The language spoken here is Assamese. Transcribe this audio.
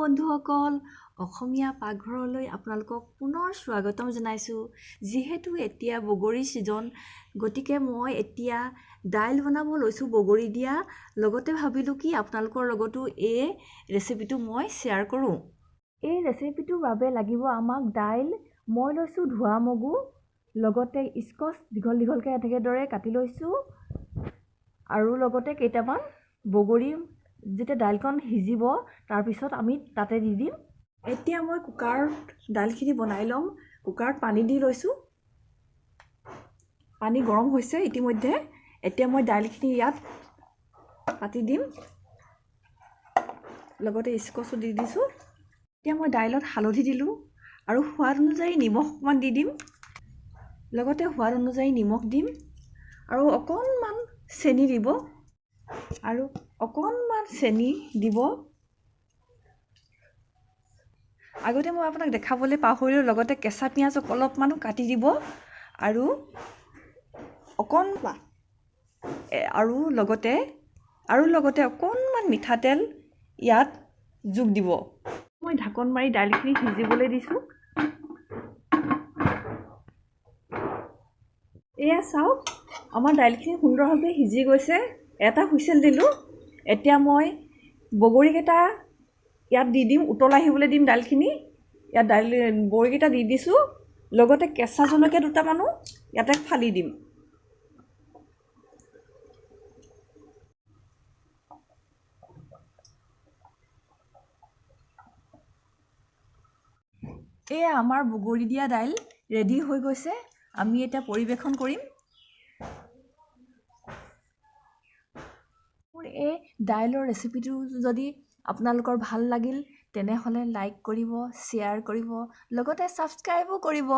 বন্ধুসকল, অসমীয়া পাকঘৰলৈ আপোনালোকক পুনৰ স্বাগতম জনাইছোঁ। যিহেতু এতিয়া বগৰী ছিজন, গতিকে মই এতিয়া দাইল বনাব লৈছোঁ বগৰী দিয়া। লগতে ভাবিলোঁ কি আপোনালোকৰ লগতো এই ৰেচিপিটো মই শ্বেয়াৰ কৰোঁ। এই ৰেচিপিটোৰ বাবে লাগিব আমাক দাইল। মই লৈছোঁ ধোৱা মগু, লগতে স্কচ দীঘল দীঘলকৈ এনেদৰে কাটি লৈছোঁ, আৰু লগতে কেইটামান বগৰী। যেতিয়া দাইলকণ সিজিব তাৰপিছত আমি তাতে দি দিম। এতিয়া মই কুকাৰত দাইলখিনি বনাই ল'ম। কুকাৰত পানী দি লৈছোঁ, পানী গৰম হৈছে ইতিমধ্যে। এতিয়া মই দাইলখিনি ইয়াত পাতি দিম, লগতে স্কচো দি দিছোঁ। এতিয়া মই দাইলত হালধি দিলোঁ আৰু সোৱাদ অনুযায়ী নিমখ অকণমান দি দিম, লগতে সোৱাদ অনুযায়ী নিমখ দিম আৰু অকণমান চেনি দিব, আৰু অকণমান চেনি দিব। আগতে মই আপোনাক দেখাবলৈ পাহৰিলোঁ, লগতে কেঁচা পিঁয়াজ অলপমানো কাটি দিব আৰু অকণমান আৰু লগতে অকণমান মিঠাতেল ইয়াত যোগ দিব। মই ঢাকন মাৰি দাইলখিনি সিজিবলৈ দিছোঁ। এয়া চাওক, আমাৰ দাইলখিনি সুন্দৰভাৱে সিজি গৈছে। এটা হুইচেল দিলোঁ। এতিয়া মই বগৰীকেইটা ইয়াত দি দিম, উতল আহিবলৈ দিম দাইলখিনি। ইয়াত দাইল বগৰীকেইটা দি দিছোঁ, লগতে কেঁচা জলকীয়া দুটামানো ইয়াতে ফালি দিম। এয়া আমাৰ বগৰী দিয়া দাইল ৰেডি হৈ গৈছে। আমি এতিয়া পৰিৱেশন কৰিম। মোৰ এই দাইলৰ ৰেচিপিটো যদি আপোনালোকৰ ভাল লাগিল, তেনেহ'লে লাইক কৰিব, শ্বেয়াৰ কৰিব, লগতে ছাবস্ক্ৰাইবো কৰিব।